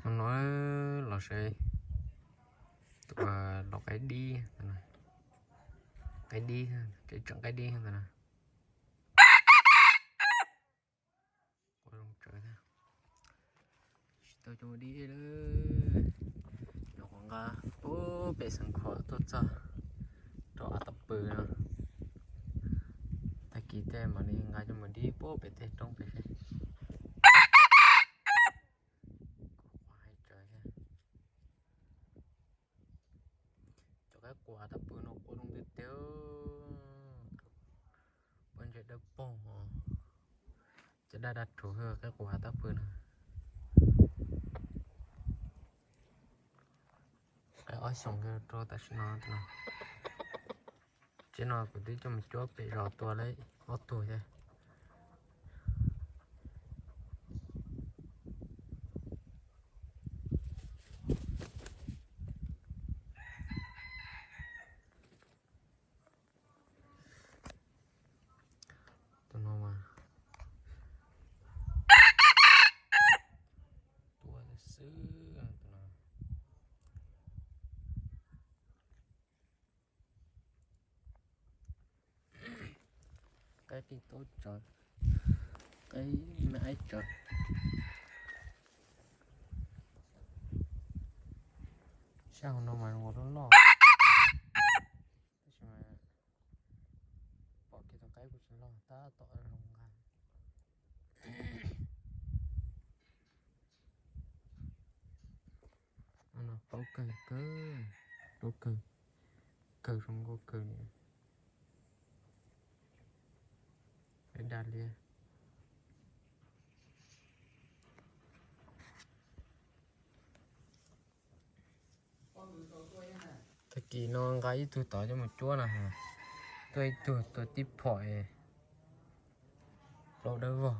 Hnub no los saib tus, los qaib dib, qaib dib, tseem qaib dib ntawd na. Quaj zoo tsawv thiab. Tsis tau cov mus dib thiab lawm. Nyuam qhuav nqa pem Xeev Khuam tuaj txog rau av tawb pw no. Tag kis tej mam li nqa cov mus dib pem tej roob pem seb. Quaj hais tsawv thiab. Cov qaib quas av tawb pw no quaj zoo tiag tiag. Pob ntseg dawb paug, cov daj daj rhuv qaib quas av tawb pw no. Qaib ob xyoos rau tam sim no. Tsev no kuv twb coj mus cuab pem zos tua lawm ob tug thiab. Tus no mas tua xwb tus no. Qaib qij taub tsawv, qaib me aib tsawv. Sab hauv no mas zoo nkaus loj loj, tab sis mas pom kiag tus qaib kuj tsis loj, tab tom zoo nqa. Plaub kawg, plaub kawg, kawg zoo nkauj kawg li. Daj liab. Tag kis no nqa ib tug tod coj mus cuab na, tuaj ib tug tua tib phom, plaub dawb vog.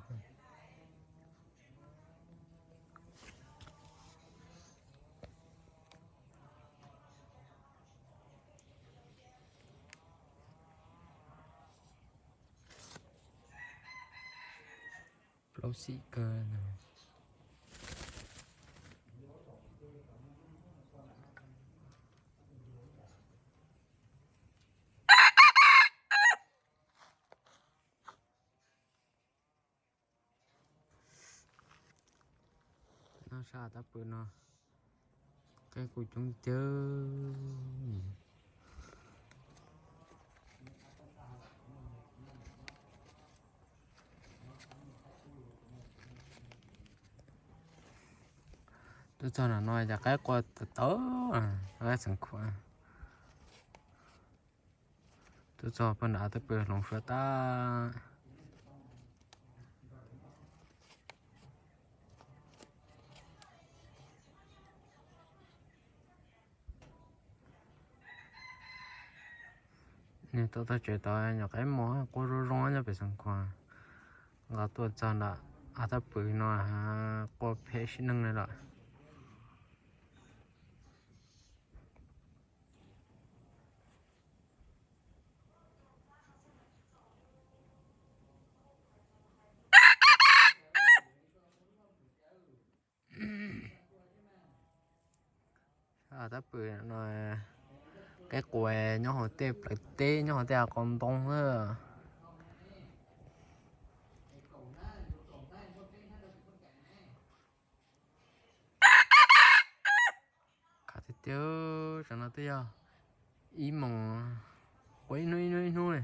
Plaub xim kawg. No sab av tawb pw no, qaib kuj coob tiag. Tuaj txog nram no cas qaib qua tawv tawv, qaib Xeev Khuam. Tuaj txog pog nram av tawb pw hloov suav tag. Nws tau tag tsev tod nyuam qaib mos quaj zoo zoo nyob pem Xeev Khuam. Nqa tuaj txog nram av tawb pw no qua phem sim neej li lawm. Sab av tawb pw no, qaib qua nyob hauv tej plawv teb, nyob hauv tej av qau ntoo xwb. Khav tiag tiag, tsam no twb yog ib moos, qua ib hnub ib hnub ib hnub li.